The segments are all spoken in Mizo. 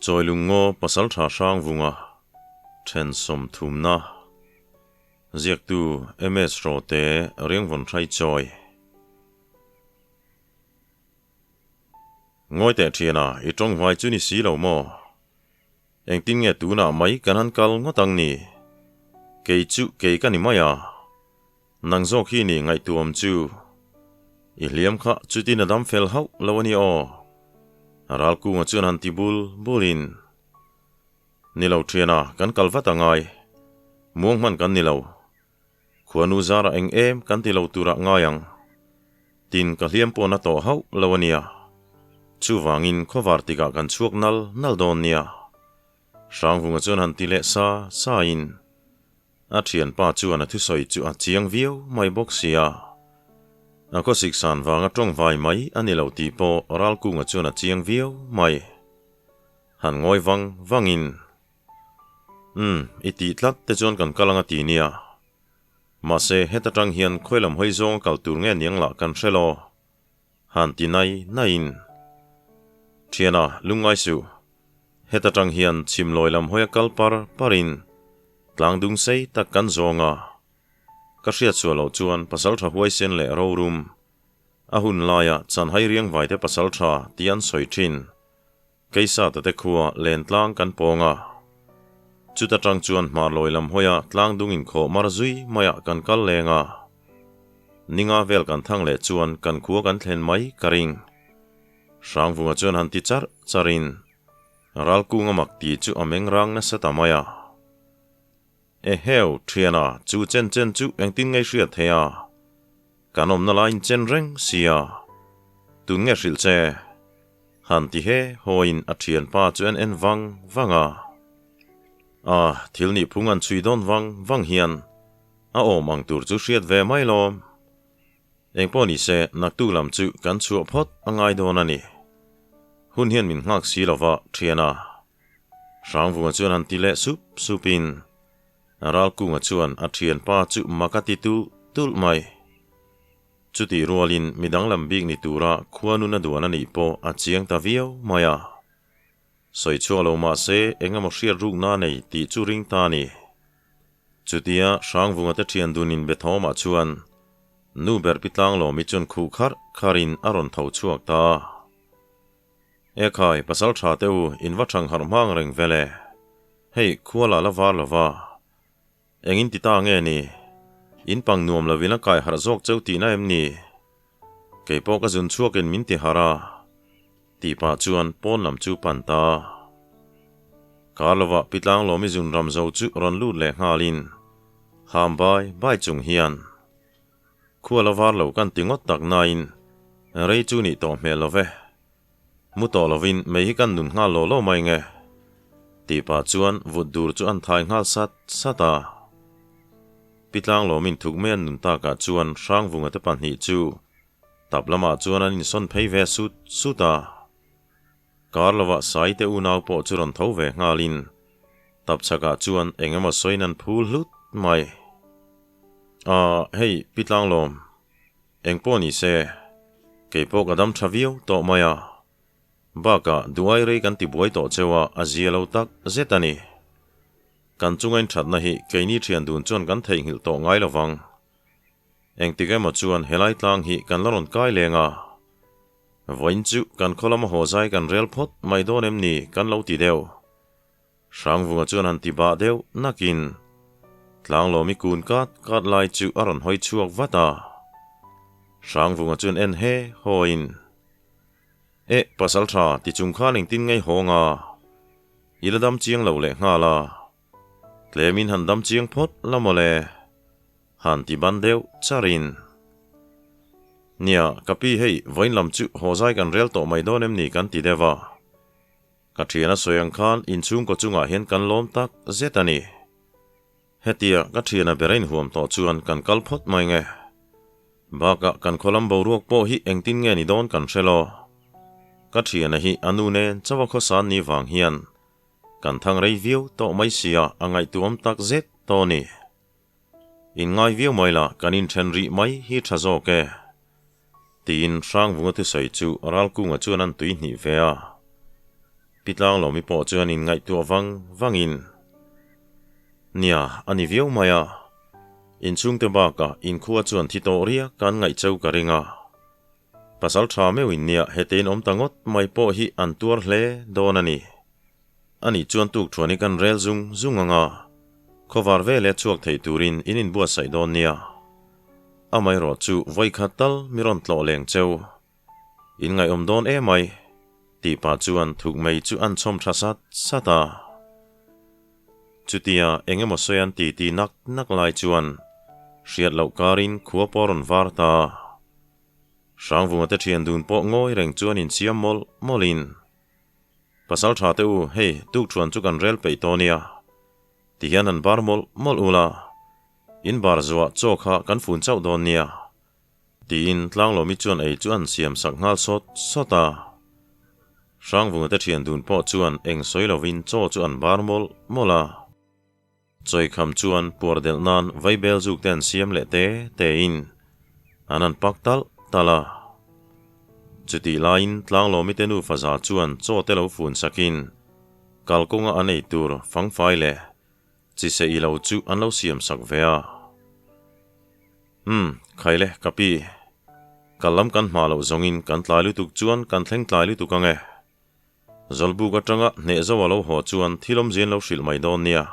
Chawilung ngaw Pasaltha Hrangvunga then sawmthumna Ziaktu MS Rote Riangvawn Hrai Chawi. Ngawi teh thiana i tawng vai chu ni si lo maw? Engtin nge tunah mai kan han kal ngawt ang ni? Kei chu kei ka ni mai a, nang zawk hi ni ngaihtuam chu. I hliam kha chutin a dam fel hauh lo a ni aw. Ralkunga chuan han ti bul bulin, Ni lo thiana, kan kal vat a ngai. Muang hman kan ni lo. Khuanu zarah eng em kan ti lo turah ngai ang. Tin, ka hliam pawh na tawh hauh lo a nia. Chuvangin khawvar tikah kan chhuak nal nal dawn nia. Hrangvunga chuan han ti leh sa sain a thianpa chuan a thusawi chu a chiang viau mai bawk sia. A khawsik san vanga tawng vai mai a ni lo tih pawh Ralkunga chuan a chiang viau mai. Han ngawi vang vangin. Umm, i tih tlat te chuan kan kal ang a ti nia. Mahse, heta tang hian khawi lam hawi zawng a kal tur nge niang lah kan hre lo. Han ti nai naiin. Thiana, lungngai suh. Heta tang hian chhim lawi lam hawi a kal par parin tlang dung sei tak kan zawng a. Ka hriat chhuah loh chuan pasaltha huaisen leh rorum a hun laia chanhai riangvaite pasaltha tih an sawi thin. Keisa tate khua len tlang kan pawng a, chuta tang chuan hmar lawi lam hawia tlang dung inkhawh mar zui maiah kan kal leng a. Ninga vel kan thang leh chuan kan khua kan thlen mai ka ring. Hrangvunga chuan han ti charh charhin Ralkunga mak ti chu a meng rang nasa ta mai a. Eheu, thiana, chu chen chen chu engtin ngei hriat thei a? Kan awmna laiin chen reng sia, tun nge hrilh che? Han ti he hawiin a thianpa chu en en vang vang a. A, thil nih phung an chhui dawn vang vang hian a awm ang tur chu hriat ve mai lawm. Engpawh ni se, naktuk lam chu kan chhuah phawt a ngai dawn a ni. Hun hian min nghak si lova, thiana. Hrangvunga chuan han ti leh sup supin Ralkunga chuan a thianpa chu mak a ti tulh tulh mai. Chutih rualin mi danglam bik ni tura khuanun a duan a nih pawh a chiang ta viau mai a. Sawi chhuak lo mah se eng emaw hriat rukna a nei tih chu ring ta a ni. Chutia Hrangvunga te thian dun in Bethawmah chuan nu ber pi Tlanglawmi chuan khuh kharh kharhin a rawn tho chhuak ta a. E khai, pasal tha te u, in va thang harh hmang reng vel e. Hei, khua la la var lo va. Eng in ti ta nge ni? In pang nuam lo in a kai harh zawk cheu tihna em ni? Kei pawh ka zun chhuak in min ti harh a, tih pah chuan pawn lam chu pan ta. Kar lovah Pitlang Lawmi zun ram zo chu rawn lut leh nghal in, ham bai bai chung hian. Khua la var lo kan ti ngawt tak nain rei chu nih tawh hmel lo ve. Mu tawh lovin mei hi kan nun nghal law law mai nge? Tih pah chuan vut dur chu an thai nghal sat sat a. Pi Tlanglawmin thuk mai an nun takah chuan Hrangvunga te pahnih chu tap lamah chuan an insawn phei ve sut sut a. Kar lovah Sai te unau pawh chu rawn tho ve nghalin tap chhakah chuan eng emaw sawiin an phul hlut mai. Aah hei Pi Tlanglawm, eng pawh ni se, kei pawh ka dam tha viau tawh mai a, bakah duai rei kan ti buai tawh cheu a, a zia lo tak zet a ni. Kan chunga inthatna hi keini thian dun chuan kan theihnghilh tawh ngai lovang. Engtik emaw chuan helai tlang hi kan la rawn kai leng a, vawiin chu kan khaw lama haw zai kan rel phawt mai dawn em ni kan lo ti deuh. Hrangvunga chuan han ti bah deuh nakin Tlanglawmi kun kat kat lai chu a rawn hawi chhuak vat a. Hrangvunga chuan en he hawiin, Eh, pasal tha ti chung khan engtin ngei hawng a, i la dam chiang lo leh nghal a, tlemin han dam chiang phawt la mawle. Han ti ban deuh charin. Nia, ka pi hei, vawiin lam chu haw zai kan rel tawh mai dawn em ni kan ti deuh a. Ka thian a sawi ang khan inchhungkaw chungah hian kan lawm tak zet a ni. Hetia ka thiana ber a inhuam tawh chuan kan kal phawt mai nge. Bakah kan khaw lam boruak pawh hi engtin nge ni dawn kan hre lo. Ka thiana hi a nu nen chauha khawsan ni vang hian kan thang rei viau tawh mai sia a ngaihtuam tak zet tawh a ni. Inngai viau mai la kan inthen rih mai hi tha zawk e. Tiin Hrangvunga thusawi chu Ralkunga chuan an tui hnih ve a. Pi Tlanglomi pawh chuan in ngaihtuah vang vangin, Nia, a ni viau mai a. Inchhungte bakah inkhua chuan thi tawh riak an ngaih cheu ka ring a. Pasal tha meuhin nia hetein awm ta ngawt mai pawh hi an tuar hle dawn a ni. Ani chuan tukthuan hi kan rel zung zung ang a, khawvar ve leh chhuak thei turin in inbuatsaih dawn nia. Amaherawh chu vawikhat tal mi rawn tlawh leng cheu. In ngaihawm dawn em mai, tih pah chuan thuk mei chu an chhawm tha sat sat a. Chutia eng emaw sawi an ti ti nak nak lai chuan hriat loh karin khua pawh a rawn var ta. Hrangvunga te thian dun pawh ngawi reng chuan insiam mawlh mawlhin, Pasal tha te u, hei tukthuan chu kan rel peih tawh nia, tihian han bar mawlh mawlh ula, in bar zuah chaw kha kan fun chauh dawn nia, tiin Tlanglawmi chuan ei chu an siam sak nghal sawt sawt a. Hrangvunga te thian dun pawh chuan eng sawi lovin chaw chu an bar mawlh mawlh a. Chawikham chuan puar delh nan vaibel zuk te an siam leh te te in an han pak talh talh a. Chutih laiin Tlanglawmi te nufa za chuan chaw te lo fun sakin kalkawnga an ei tur fangfai leh chi se i lo chu an lo siam sak ve a. Umm, khai le, ka pi. Kal lam kan hma loh zawngin kan tlai lutuk chuan kan thleng tlai lutuk ang e. Zawlbuk atanga hneh zo a lo haw chuan thil awmzia an lo hrilh mai dawn nia.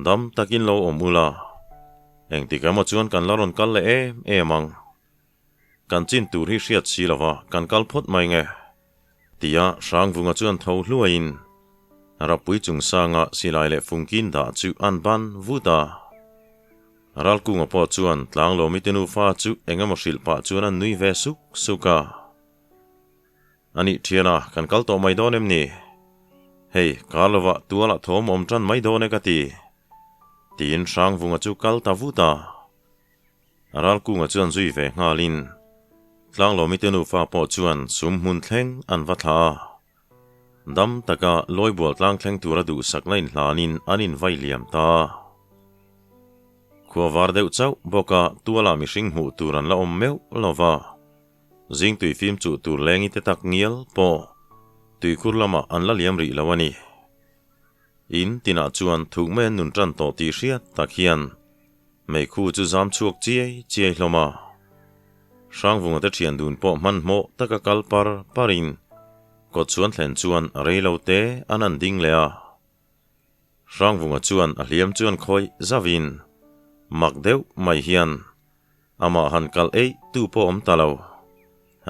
Dam takin lo awm ula, engtik emaw chuan kan la rawn kal leh em em ang. Kan chin tur hi hriat si lova kan kal phawt mai nge? Tia Hrangvunga chuan tho hluaiin Rappui chungsanga silai leh fungkin dah chu an ban vut a. Ralkunga pawh chuan Tlanglawmi te nufa chu eng emaw hrilh pah chuan an nui ve suk suk a. A nih thiana, kan kal tawh mai dawn em ni? Hei, kar lovah tualah thawm awm tan mai dawn e ka ti. Tiin Hrangvunga chu kal ta vut a. Ralkunga chuan zui ve nghalin Tlanglawmi te nufa pawh chuan sum hmun thleng an va thlah a. Dam taka Lawibual tlang thleng tura duhsakna inhlanin an invai liam ta. Khua var deuh chauh bawka tualah mihring hmuh tur an la awm meuh lo va. Zing tui fim chuh tur lengi te tak ngial pawh tuikhur lamah an la liam rih lo a ni. In tinah chuan thuk mai an nun tan tawh tih hriat tak hian meikhu chu zam chhuak chiai chiai hlawm a. Hrangvunga te thian dun pawh hmanhmawh taka kal par parin kawt chuan thlen chuan rei lo te an han ding leh a. Hrangvunga chuan a hliam chuan khawih zauhin mak deuh mai hian amah han kal eih tu pawh awm ta lo.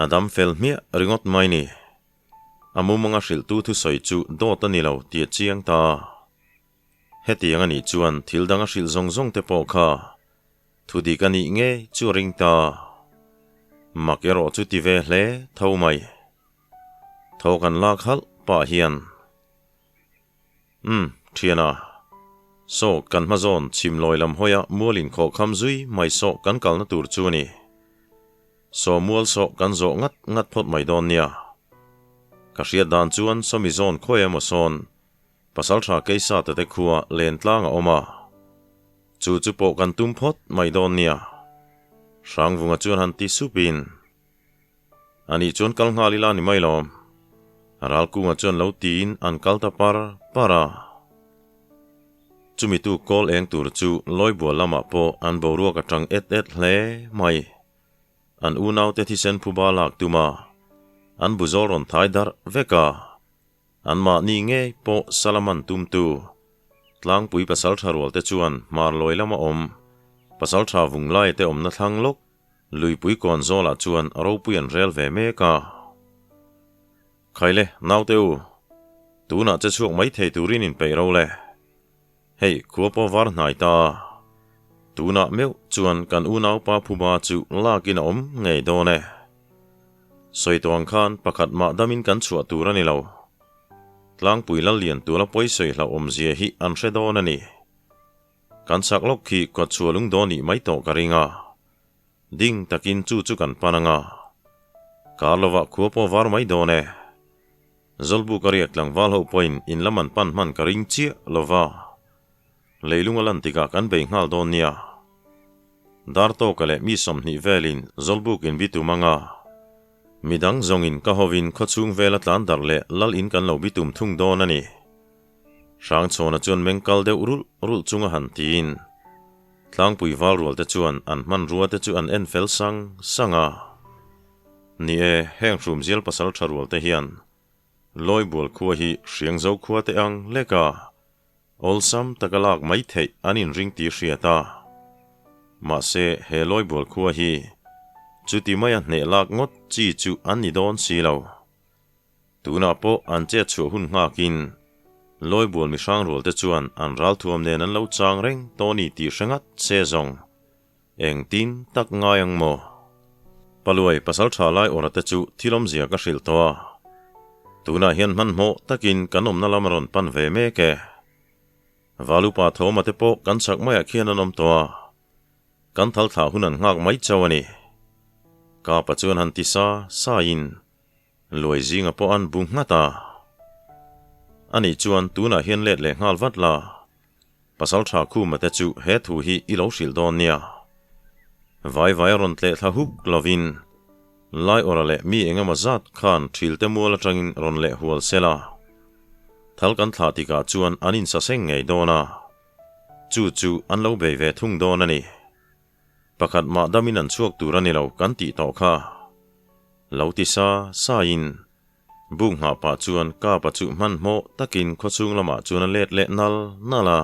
A dam fel hmiah ringawt mai ni. A mumanga hrilhtu thusawi chu dawt a ni lo tih a chiang ta. Hetiang a nih chuan thil dang a hrilh zawng zawng te pawh kha thu dik a nih ngei chu a ring ta. Mak erawh chu ti ve hle tho mai. Tho kan lak halh pah hian. Umm, thiana. Saw, kan hma zawn chhimlawi lam hawia mual inkhawh kham zui mai sawh kan kalna tur chu a ni. Saw mual sawh kan zawh ngat ngat phawt mai dawn nia. Ka hriat dan chuan sawmi zawn khawi emaw sawn pasal tha keisa te te khua len tlang a awm a. Chu chu pawh kan tum phawt mai dawn nia. Hrangvunga chuan han ti supin. A nih chuan kal nghal ila ni mai lawm. Ralkunga chuan lo tiin an kal ta par par a. Chumi tu kawl eng tur chu Lawibual lamah pawh an boruak a tang et et hle mai. An unaute thisen phuba lak tum a, an buzawl rawn thai darh vek a. Anmahni ngei pawh Salaman tumtu tlangpui pasaltha rualte chuan hmar lawi lama awm pasaltha vunglaia te awmna thlang lawk Luipui kawn zawlah chuan ropui an rel ve mek a. Khaile, naute u, tunah che chhuak mai thei turin inpeih ro le. Hei, khua pawh var hnai ta. Tunah meuh chuan kan unaupa phuba chu lakin a awm ngei dawn e. Sawi tawh ang khan pakhat mah damin kan chhuah tur a ni lo. Tlangpui Lallian tula pawi sawi hlauhawmzia hi an hre dawn a ni. Kan chak lawk khi kawtchhuah lung dawn nih mai tawh ka ring a. Ding takin chu chu kan pan ang a. Kar lovah khua pawh var mai dawn e. Zawlbuk a riak tlangval ho pawhin in lam an pan hman ka ring chiah lova. Leilung a lan tikah kan bei nghal dawn nia. Dar tawka leh mi 20 velin Zawlbuk in bitum ang a. Midang zawngin ka hovin khawchhung vela tlan darh leh lal in kan lo bitum thung dawn a ni. Hrangchhawna chuan meng kal deuh rulh rulh chunga han tiin tlangpui val rual te chuan an hmanrua te chu an en fel sang sang a. Ni e, heng hrumzial pasal tha rual te hian Lawibual khua hi Hriangzo khua te ang lek a, awlsam taka lak mai theih an inring tih hriat a. Mahse, he Lawibual khua hi chuti maia hneh lak ngawt chi chu an ni dawn si lo. Tunah pawh an chet chhuah hun nghakin Lawibual mihrang rual te chuan an ralthuam nen an lo chang reng tawh ni tih hre ngat se zawng. Engtin tak ngai ang maw? Paluai pasal tha lai awra te chu thil awmzia ka hrilh tawh a. Tunah hian hmanhmawh takin kan awmna lam a rawn pan ve mek e. Valupa Thawma te pawh kan chak maiah khian an awm tawh a. Kan thal thlah hun an nghak mai chauh a ni. Kapa chuan han ti sa sa in Luai zinga pawh an bu nghat a. Ani chuan tunah hian let leh nghal vat la. Pasal tha Khuma te chu he thu hi i lo hrilh dawn nia. Vai vai a rawn tleh thla huk lovin Laiawra leh mi eng emaw zat khan thilte mual atangin rawn leh hual se la. Thal kan thlah tikah chuan an insaseng ngei dawn a. Chu chu an lo bei ve thung dawn a ni. Pakhat mah damin an chhuak tur a ni lo kan tih tawh kha. Lo ti sa sa in buk nghah pah chuan Kapa chu hmanhmawh takin khawchhung lamah chuan a let leh nal nal a.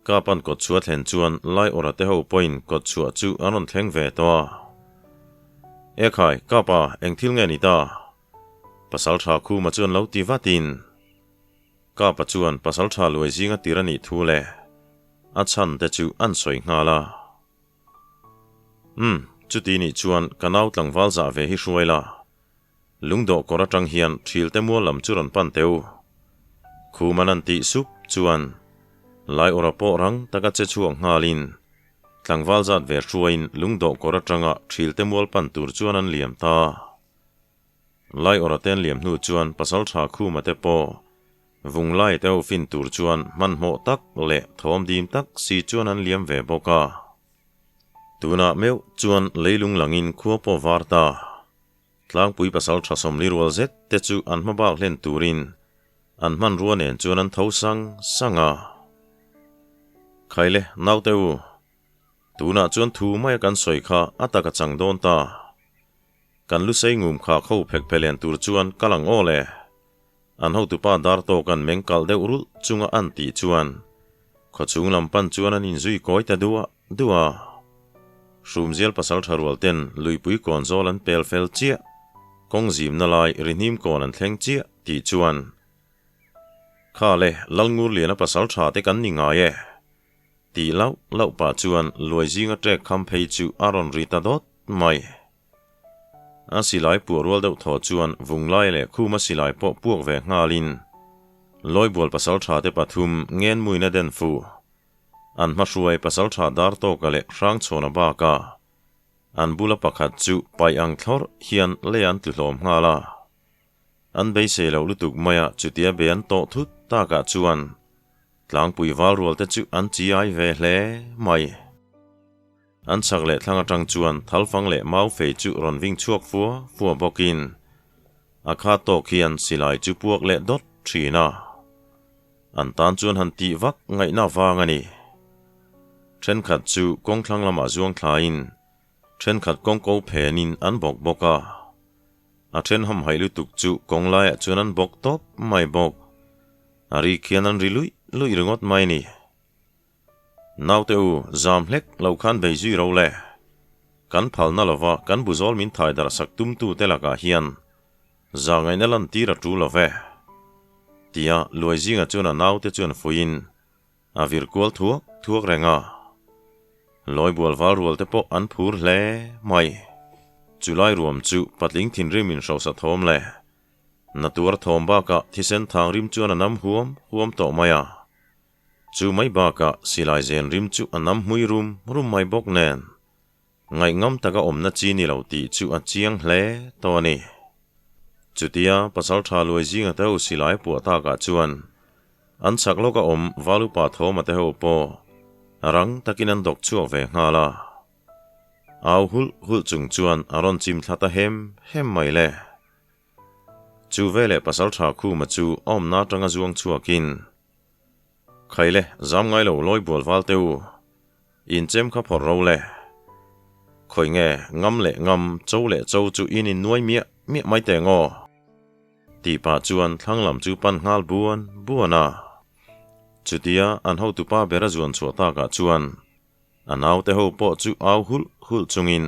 Kapa'n kawt chhuah thlen chuan Laiawra te ho pawhin kawt chhuah chu an rawn thleng ve tawh a. Ekhai, Kapa, eng thil nge ni ta? Pasalṭha Khuma chuan lo ti vatin. Kapa chuan pasalṭha luai zinga tir a nih thu leh a chhan te chu an sawi nghal a. Umm, chuti nih chuan ka nau tlangval zah ve hi hruai la. Lungdawh kawr atang hian thilte mual lam chu rawn pan teu. Khuman an tih sup chuan Laiawra pawh rang taka che chhuak nghalin tlangval zat ve hruaiin lungdawh kawr atanga thilte mual pan tur chuan an liam ta. Laiawra te an liam hnu chuan Pasalṭha Khuma te pawh Vunglai te ho fin tur chuan hmanhmawh tak leh thawm dim tak si chuan an liam ve bawk a. Tunah meuh chuan leilung langin khua pawh var ta. Tlangpui Pasalṭha sawmli rual zet te chu an hma bak hlen turin an hmanrua nen chuan an tho sang sang a. Khaile, naute u, tunah chuan thu maia kan sawi kha a tak a chang dawn ta. Kan lusei ngum kha kho phek phe len tur chuan kal ang aw le. An hotupa dar tawk an meng kalh deuh rulh chunga an tih chuan khawchhung lam pan chuan an inzui kawi ta duah duah a. Hrumzial pasal tha rual ten luipui kawn zawl an pel fel chiah, kawng zimna lai rihnim kawn an thleng chiah tih chuan Kha le Lalngurliana pasal tha te kan ni ngai e. Tih lauh lauh pah chuan luai zinga ṭek kham phei chu a rawn ri ta dawt mai. A silai puah rual deuh thaw chuan vunglai leh khuma silai pawh puak ve nghalin Lawibual pasalṭha te pathum ngenmuina den fuh an hmahruai pasalṭha Dartawka leh Hrangchhawna bakah an bula pakhat chu paih ang thlawrh hian lei an tlu hlawm nghal a. An beisei loh lutuk maia chutia be an tawh thut takah chuan Tlangpui val rual te chu an chi ai ve hle mai. An chhak leh thlang atang chuan thalfang leh mau fei chu rawn ving chhuak fua fua bawkin a kha tawk hian silai chu puak leh dawt thin a. An tan chuan han tih vak ngaihna vang a ni. Thenkhat chu kawng thlang lamah zuang thlain thenkhat kawng ko phenin an bawk bawk a. A then hamhaih lutuk chu kawng laiah chuan an bawk tawp mai bawk. A ri khian an ri luih luih ringawt mai a ni. Naute u, zam hlek lo khan bei zui ro le. Kan phalna lova kan buzawl min thai darh sak tumtute lakah hian zahngaihna lantir a tul lo ve. Tia Luai zinga chuan a naute chuan fuiin a vir kual thuak thuak reng a. Lawibual val rual te pawh an phur hle mai. Chulai ruam chu patling thinrim inhrosa thawm le. Na tuar thawm bakah thisen thang rim chuan a nam huam huam tawh mai a. Chu mai bakah silai zen rim chu a nam hmui rum rum mai bawk nen ngaihngam taka awmna chi ni lo tih chu a chiang hle tawh a ni. Chutia Pasaltha Luai zinga te ho silai puah takah chuan an chak lawka awm Valupa Thawma te ho pawh rang takin an dawk chhuak ve nghal a. Au hulh hulh chung chuan a rawn chim thla ta hem hem mai le. Chu veleh Pasalṭha Khuma chu awmna atanga zuang chhuakin, Khaile, zam ngai lo lawi bual val teh u, in chem kha phawrh ro le. Khawi nge, ngam leh ngam, cho leh cho chu in innuai miah miah mai teh ngaw? Tih pah chuan thlang lam chu pan nghal buan buan a. Chutia an hotupa ber a zuan chhuah takah chuan A naute ho pawh chu au hulh hulh chungin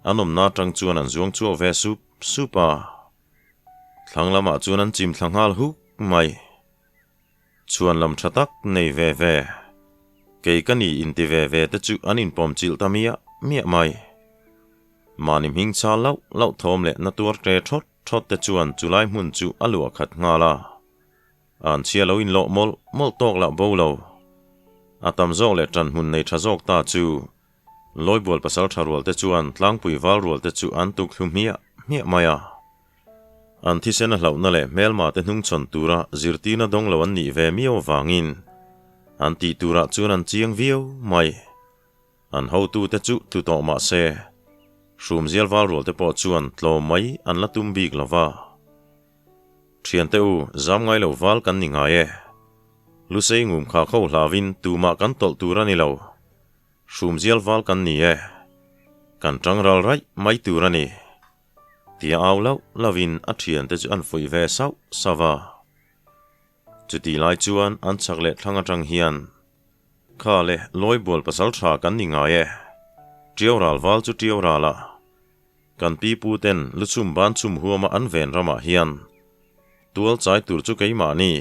an awmna atang chuan an zuang chhuak ve sup sup a. Thlang lamah chuan an chim thla nghal huk mai. Chhuan lam tha tak nei ve ve, kei ka ni inti ve ve te chu an inpawm chilh ta miah miah mai. Mahni hming chal lauh lauh thawm leh na tuar ṭe thawt thawt te chuan chulai hmun chu a luah khat nghal a. An chhia lo inlawh mawlh mawlh tawk lah bo lo. A tam zawk leh ṭan hmun nei ṭha zawk ta chu Lawibual pasal ṭha rual te chuan tlangpui val rual te chu an tuk thlu hmiah hmiah mai a. An thisen a hlauhna leh hmelma te hnungchhawn tura zirtirna dawng lo an nih ve miau avangin an tih turah chuan an chiang viau mai. An hotute chu tlu tawh mah se, hrumzial val rual te pawh chuan tlawm mai an la tum bik lo va. Thiante u, zam ngai lo val kan ni ngai e. Lusei ngum kha kho hlauin tumah kan tawlh tur a ni lo. Hrumzial val kan ni e. Kan tang ral raih mai tur a ni. Tia au lauh lauhin a thiante chu an fuih ve sauh sauh a. Chutih lai chuan an chak leh thlang atang hian Kha le Lawibual pasal tha kan ni ngai e. Tiau ral val chu tiau ral a. Kan pi pu ten luchhum ban chhum huama an ven ramah hian tual chai tur chu keimah ni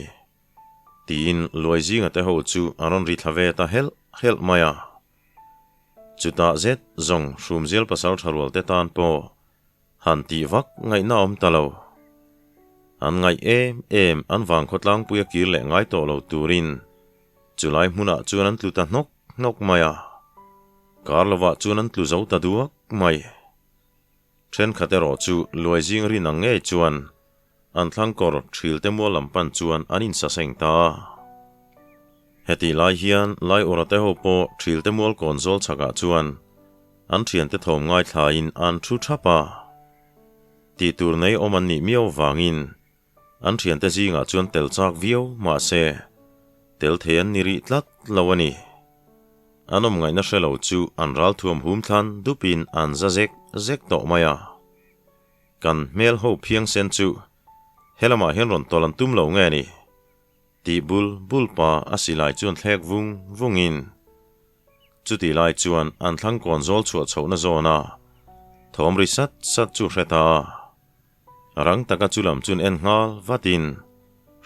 tiin Luai zinga te ho chu a rawn ri thla ve ta helh helh mai a. Chutah zet zawng hrumzial pasal tha rual te tan pawh han tih vak ngaihna awm ta lo. An ngaih em em an vang khawtlangpui a kir leh ngai tawh lo turin chulai hmunah chuan an tlu ta hnawk hnawk mai a. Kar lovah chuan an tlu zo ta duak mai. Thenkhat erawh chu luai zing rin ang ngei chuan an thlangkawr thil te mual lam pan chuan an insaseng ta a. Hetih lai hian Lai Ura te ho pawh thil te mual kawn zawl chhakah chuan an thiante thawm ngaithlain an thu thap a. Tih tur nei awm an nih miau vangin an thiante zingah chuan tel chak viau mah se tel thei an ni rih tlat lo a ni. An awm ngaihna hre lo chu an ralthuam hum thlan dupin an za zek zek tawh mai a. Kan hmel ho phiang sen chu helamah hian rawn tawlh an tum lo nge ni? Tih bul bul pa a silai chuan thlek vung vungin chutih lai chuan an thlang kawn zawl chhuah chhohna zawna thawm ri sat sat chu hre ta a. Rang taka chu lam chun en nghal vatin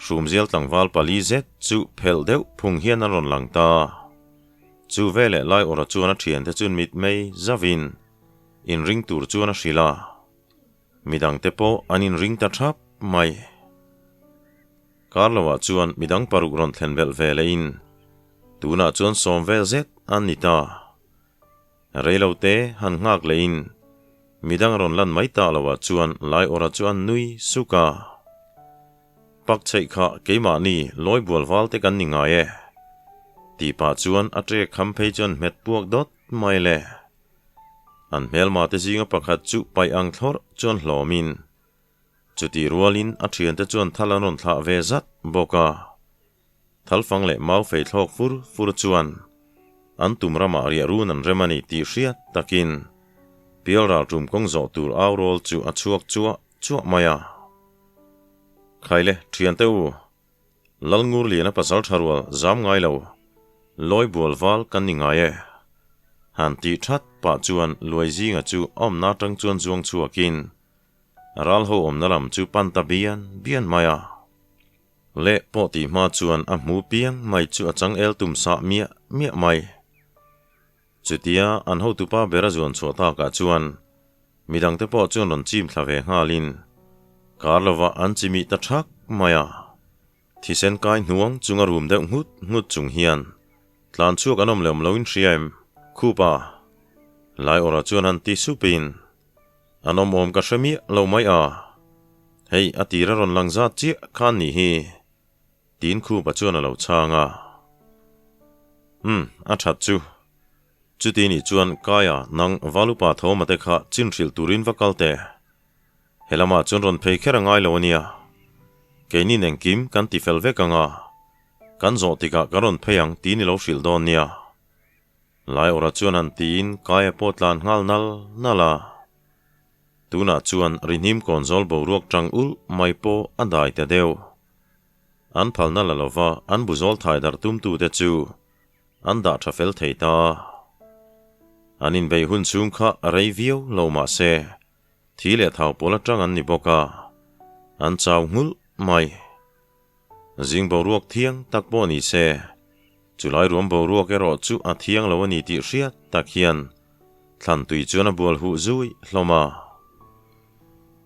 hrumzial tlangval pali zet chu phelh deuh phung hian an rawn lang ta. Chu veleh lai awrh chuan a thiante chun mitmei zavin inring tur chuan a hrilh a. Midangte pawh an inring ta thap mai. Karloah chuan midang paruk rawn thlen belh ve lehin tunah chuan sawm vel zet an ni ta. Reilote han nghak lehin midang rawn lan mai ta loah chuan lai awrah chu an nui suk a. Pak chheih kha keimahni lawi bual val te kan ni ngai e tih pah chuan a ṭek kham phei chuan hmet puak dawt mai le. An hmelma te zinga pakhat chu paih ang thlawrh chuan hlawmin Chutih rualin a thiante chuan thal an rawn thlah ve zat bawk a. Thalfang leh mau fei thlawk fur fur chuan an tum ramah riah run an rem a ni tih hriat takin Pial ralṭum kawng zawh tur au rawl chu a chhuak chuah chuah mai a. Khaile, thiante u, Lalngurliana pasal tha rual zam ngai lo, lawi bual val kan ni ngai e. Han tih that pah chuan Luai zinga chu a awmna atang chuan zuang chhuakin Ral ho awmna lam chu pan ta bian bian mai a. Leh pawh tih hma chuan a hmu piang mai chu a changel tum sah miah miah mai. Chutia an hotupa ber a zuan chhuah takah chuan midangte pawh chuan rawn chim thla ve nghalin kar lovah an chimih ta thak mai a. Thisen kai hnuang chunga rum deuh nghut nghut chung hian tlan chhuak an awm leh awm loin hria em? Khupa Lai awrah chuan han ti supin An awm awm ka hre miah lo mai a, hei a tir a rawn lang zat chiah khan nih hi, tiin Khupa chuan a lo chhang a. Umm, a that chu. Chuti nih chuan Kaia nang Valupa Thawma te kha chin hrilh turin va kal teh. He lamah chuan rawn phei kher a ngai lo a nia. Keinin engkim kan ti fel vek ang a, kan zawh tikah kan rawn phei ang tih ni lo hrilh dawn nia. Lai awrah chuan han tiin Kaia pawh tlan nghal nal nal a. Tunah chuan rihnim kawnzawl boruak tang ulh mai pawh a dai ta deuh. An phalna la lova an buzawl thai darh tumtute chu an dah tha fel thei ta. An inbeih hun chhung kha a rei viau lo mah se, thi leh thau pawl atang an ni bawk a, an chau nghulh mai. Zing boruak thiang tak pawh ni se, chulai ruam boruak erawh chu a thiang lo a ni tih hriat tak hian thlan tui chuan a bual huh zui hlawm a.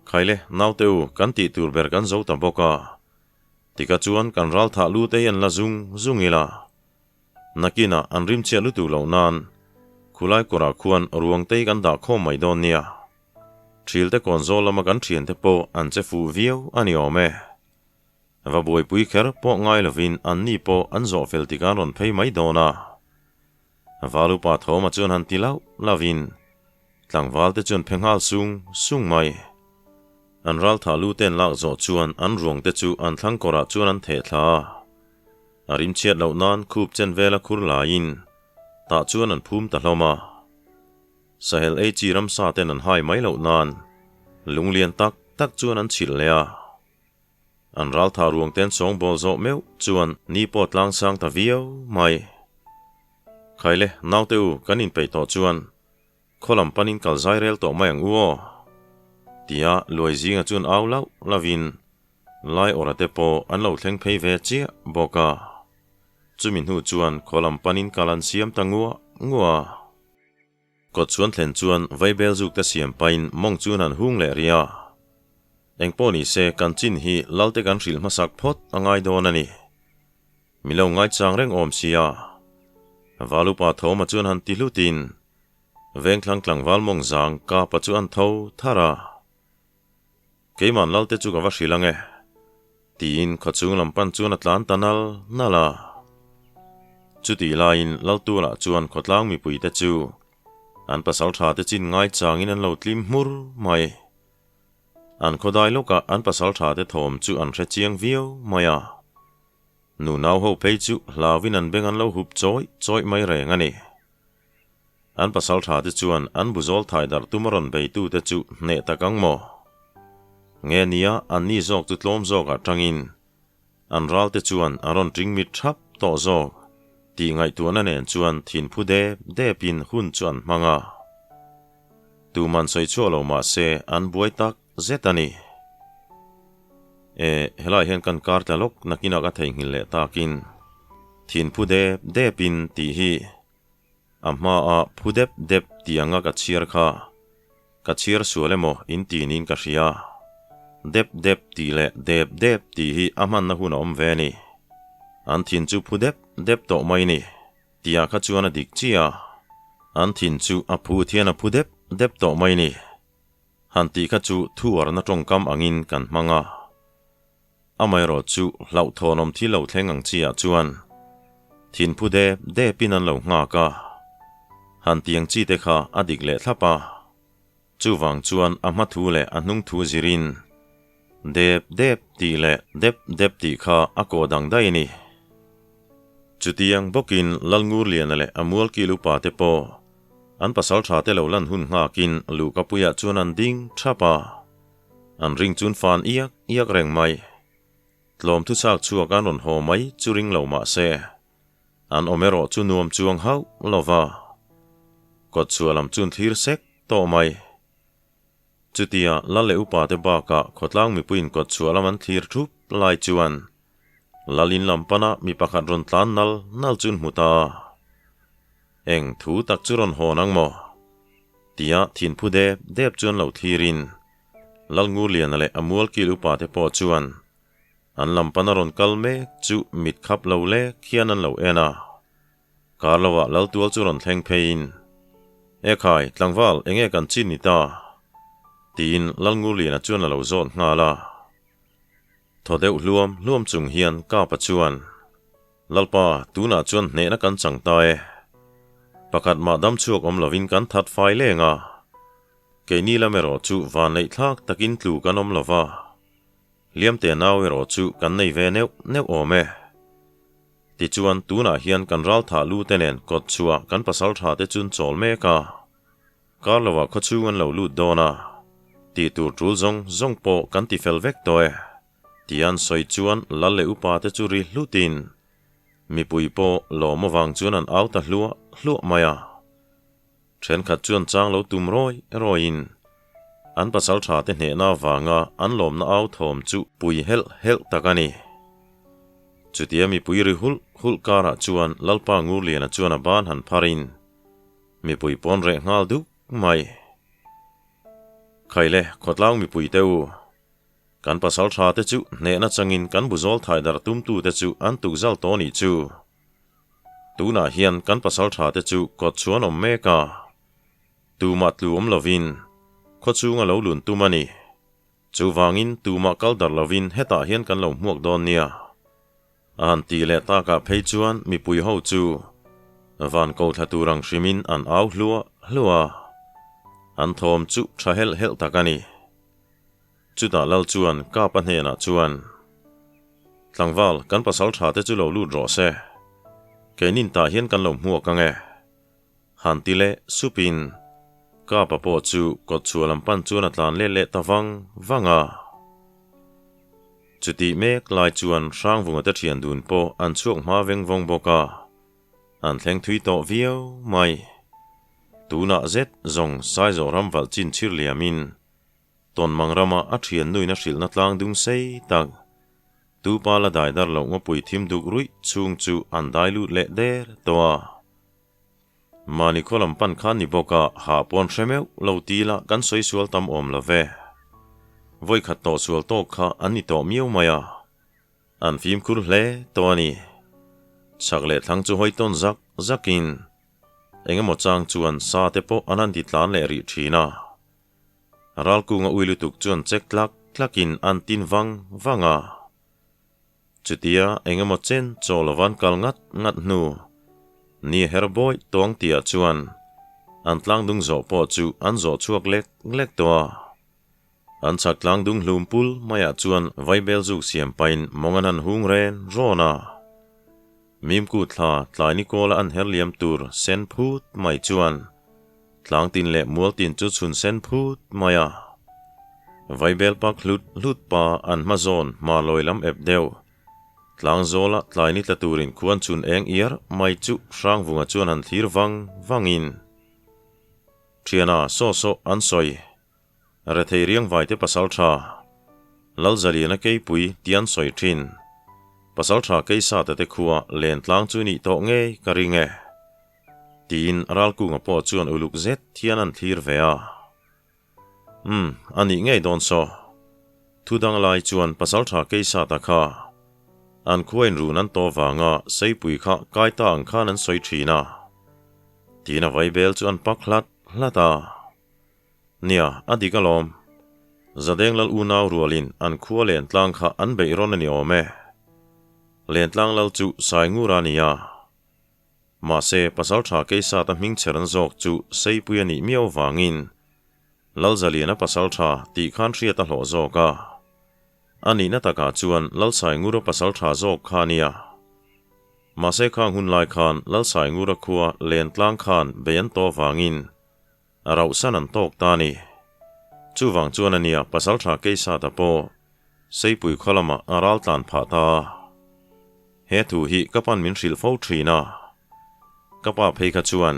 Khaile, naute u, kan tih tur ber kan zo ta bawk a, tika chuan kan ral thah lu te hi an la zung zung ila. Nakinah an rim chiah lutuk loh nan khulai kawrah khuan ruang te hi kan dah khawm mai dawn nia. Thilte kawn zawl lama kan thiante pawh an che fuh viau a ni awm e. Va buaipui kher pawh ngai lovin anni pawh an zawh fel tikah an rawn phei mai dawn a. Valupa Thawma chuan han ti lauh lauhin tlangval te chuan phe nghal sung sung mai. An raltha lu te an lak zawh chuan an ruang te chu an thlang kawrah chuan an theh thla a. A rimchhiat loh nan khup chen vela khur laiin tah chuan an phum ta hlawm a. Sahel ei chi ramsa ten an hai mai loh nan lunglian tak tak chuan an chhilh leh a. An raltha ruang ten sawngbawl zawh meuh chuan ni pawh tlang sang ta viau mai. Khaile, naute u, kan inpeih tawh chuan khaw lam panin kal zai rel tawh mai ang u aw. Tia luai zinga chuan au lauh lauhin lai awrha te pawh an lo thleng phei ve chiah bawk a. Chumi hnu chuan khaw lam panin kal an siam ta nguah nguah a. Kawt chuan thlen chuan vaibel zuk te siam pahin mawng chuan han hung leh rih a. Engpawh ni se kan chin hi Lalte kan hrilh hmasak phawt a ngai dawn a ni. Mi lo ngaichang reng awm si a. Valupa Thawma chuan han ti hlutin Vengthlang tlangval mawng zang Kapa chu an tho thar a. Keiman Lalte chu ka va hrilh ang e. Tiin khawchhung lam pan chuan a tlan ta nal nal a. Chutih laiin Laltualah chuan khawtlang mipuite chu an pasal tha te chin ngai changin an lo tlim hmur mai. An khawdai lawkah an pasal tha te thawm chu an hre chiang viau mai a. Nu nau ho phei chu hlauin an beng an lo hup chawih chawih mai reng a ni. An pasal tha te chuan an buzawl thai darh tum a rawn beitu te chu hneh tak ang maw? Nge nia an ni zawk chu tlawm zawk ah tangin an ral te chuan an rawn ṭing mit ṭhap tawh zawk tih ngaihtuahna nen chuan thin phu dep dep in hun chu an hmang a. Tuman sawi chhuah lo mah se an buai tak zet a ni. E, helai hian kan kar tla lawk nakinah ka theihnghilh leh takin thin phu dep dep in tih hi A hmaa phu dep dep tih anga ka chhiar kha ka chhiar sual emaw in ti niin ka hria. Dep dep tih leh dep dep tih hi a hmanna hun a awm ve a ni. An thin chu phu dep dep tawh mai ni tihah kha chuan a dik chiah a. An thin chu a phu thian a phu dep dep tawh mai ni. Han tih kha chu thuarna tawngkam angin kan hmang a. Amaherawh chu hlauhthawnawm thil lo thleng ang chiah chuan thin phu dep depin an lo nghak a, han tiang chi te kha a dik leh thlap a. Chuvang chuan a hma thu leh a hnung thu zirin dep dep tih leh dep dep tih kha a kawh dang daih a ni. Chutiang bawkin Lalngurliana leh a mualkil upa te pawh an pasal tha te lo lan hun nghakin luhkapuiah chuan an ding thap a. An ring chun fan iak iak reng mai. Tlawm thuchak chhuak an rawn haw mai chu ring lo mah se, an awm erawh chu nuam chuang hauh lo va. Kawtchhuah lam chun thlir sek tawh mai. Chutia Lal leh upa te bakah khawtlang mipuiin kawtchhuah lam an thlir thup lai chuan Lal in lam pana mi pakhat rawn tlan nal nal chun hmu ta. Eng thu tak chu rawn hawn ang maw? Tia thinphu dep dep chuan lo thlirin Lalngurliana leh a mualkil upa te pawh chuan an lam pana rawn kal mek chu mit khap lo lek hian an lo en a. Kar lovah Laltual chu rawn thleng pheiin, Ekhai, tlangval, enge kan chin ni ta? tiin Lalngurliana chuan a lo zawt nghal a. Thaw deuh hluam hluam chung hian Kapa chuan, Lalpa, tunah chuan hnehna kan chang ta e. Pakhat mah dam chhuak awm lovin kan that fai leng a. Keini lam erawh chu vanneih thlak takin tlu kan awm lo va. Hliamte nau erawh chu kan nei ve neuh neuh awm e. Tichuan tunah hian kan ral thah lu te nen kawt chhuah kan pasal tha te chun chawl mek a. Kar lovah khawchhung an lo lut dawn a. Tih tur tul zawng zawng pawh kan ti fel vek tawh e. Tia an sawi chuan lal leh upa te chu ri hlutin mipui pawh lawm avang chuan an au ta hluah hluah mai a. Thenkhat chuan chang lo tum rawi rawiin an pasal tha te hnehna avanga an lawmna au thawm chu pui helh helh tak a ni. Chutia mipui ri hulh hulh karah chuan Lalpa Ngurliana chuan a ban han pharin mipui pawn reh nghal duk mai. Khaile khawtlang mipui te u, kan pasal tha te chu hnehna changin kan buzawl thaidar tumtute chu an tukzal tawh nih chu. Tunah hian kan pasal tha te chu kawt chuan awm mek a, tumah tlu awm lovin khawchhung a lo lun tum a ni. Chuvangin tumah kal darh lovin hetah hian kan lo hmuak dawn nia. A han tih leh takah phei chuan mipui ho chu van ko thla tur ang hrimin an au hluah hluah a, an thawm chu tha helh helh tak a ni. Chutah Lal chuan Kapa hnenah chuan, Tlangval, kan pasal tha te chu lo lut rawh se. Keinin tah hian kan lo hmuak ang e. Han ti leh supin Kapa pawh chu kawtchhuah lam pan chuan a tlan let leh ta vang vang a. Chutih mek lai chuan Hrangvunga te thian dun pawh an chhuak hma veng vawng bawk a. An thleng thui tawh viau mai. Tunah zet zawng Saizawh ram valh chin chhir liamin Tawnmang rama a thian nuin a hrilhna tlang dung sei tak. Tupa la dai dar loh ngawpui thim duk ruih chhung chu an dai lut leh der tawh a. Mahni khaw lam pan khan ni bawk a, hah pawn hre meuh lo ti la kan sawi sual tam awm lo ve. Vawikhat tawh sual tawk kha an ni tawh miau mai a. An fimkhur hle tawh a ni. Chhak leh thlang chu hawi tawn zak zakin engemaw chang chuan sa te pawh an han ti tlan leh rih thin a. Ralkunga ui lutuk chuan chek tlak tlakin an tin vang vang a. Chutia eng emaw chen chaw lovan kal ngat ngat hnu, ni her bawih tawng tihah chuan an tlangdung zawh pawh chu an zawh chhuak lek lek tawh a. An chhak tlangdung hlum pul maiah chuan vaibel zuk siam pahin mawng an han hung ren rawn a. Mimku thla tlai ni kawla an her liam tur sen phut mai chuan Tlangtin leh Mualtin chu chhun sen phut mai a. Vaibel pak hlut hlut pa an hma zawn hma lawi lam ep deuh. Tlangzawla tlai ni tla turin khuan chhun eng iar mai chu Hrangvunga chuan han thlir vang vangin Thiana saw saw an sawi. Rethei riangvaite pasaltha Lalzaliana keipui ti an sawi thin. Pasaltha Keisata te khua len tlang chu nih tawh ngei ka ring e. Tiin Ralkunga pawh chuan uluk zet hian an thlir ve a. Umm, a nih ngei dawn saw. Thu dang lai chuan pasaltha Keisata kha an khua inrun an tawh vanga Seipui kha kai ta ang khan an sawi thin a. Tiin a vaibel chu an pak hlat hlat a. Nia, a dik alawm. Zadeng lal unau rualin an khua Lentlang kha an beih rawn a ni awm e. Lentlang lal chu Saingura a ni a. Mahse, Pasaltha Keisata hming chher an zawk chu Seipui a nih miau vangin Lalzaliana Pasaltha tih khan hriat a hlawh zawk a. A nihna takah chuan Lalsaingura Pasaltha zawk kha a nia. Mahse khang hun lai khan Lalsaingura khua Lentlang khan bei an tawh vangin A rauhsan an tawk ta a ni. Chuvang chuan a nia Pasaltha Keisata pawh Seipui khaw lamah a ral tlan phah ta a. He thu hi ka pan min hrilh fo thin a. Ka pa phei kha chuan,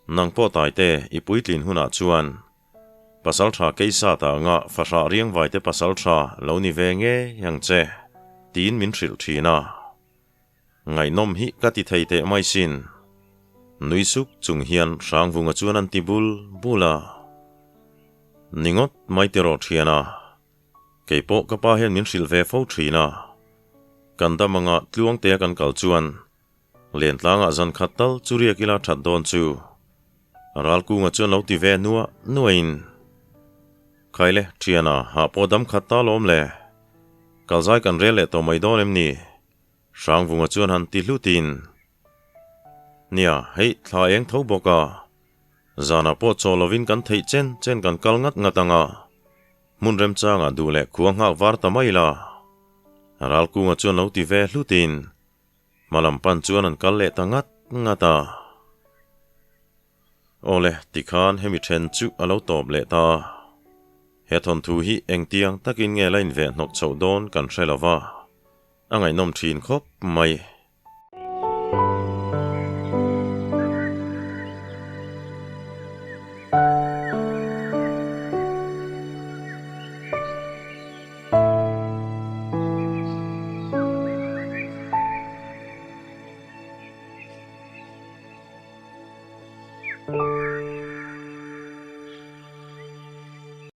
Nang pawh Taite i puitlin hunah chuan Pasaltha Keisata anga fahrah riangvaite pasaltha lo ni ve ngei ang che, tiin min hrilh thin a. Ngaihnawm hi ka ti thei teh mai sin. Nui suk chung hian Hrangvunga chuan an ti bul bul a. Ni ngawt mai tiraw thian a. Kei pawh ka pa hian min hrilh ve fo thin a. Kan dam anga tluangtea kan kal chuan Lentlangah zan khat tal chu riak ila that dawn chu. Ralkunga chuan lo ti ve nuah nuahin. Khaile, thiana, hah pawh dam khat ta lawm le. Kalzai kan rel leh tawh mai dawn em ni? Hrangvunga chuan han ti hlutin. Nia, hei thla eng tho bawk a. Zanah pawh chaw lovin kan theih chen chen kan kal ngat ngat ang a. Hmun remchangah duh leh khua nghak var ta mai la. Ralkunga chuan lo ti ve hlutin hmalam pan chuan an kal leh ta ngat ngat a. Awle, tikhan hemi then chu a lo tawp leh ta. He thawnthu hi engtiang takin nge la inveh hnawk chhoh dawn kan hre lo va, a ngaihnawm thin khawp mai.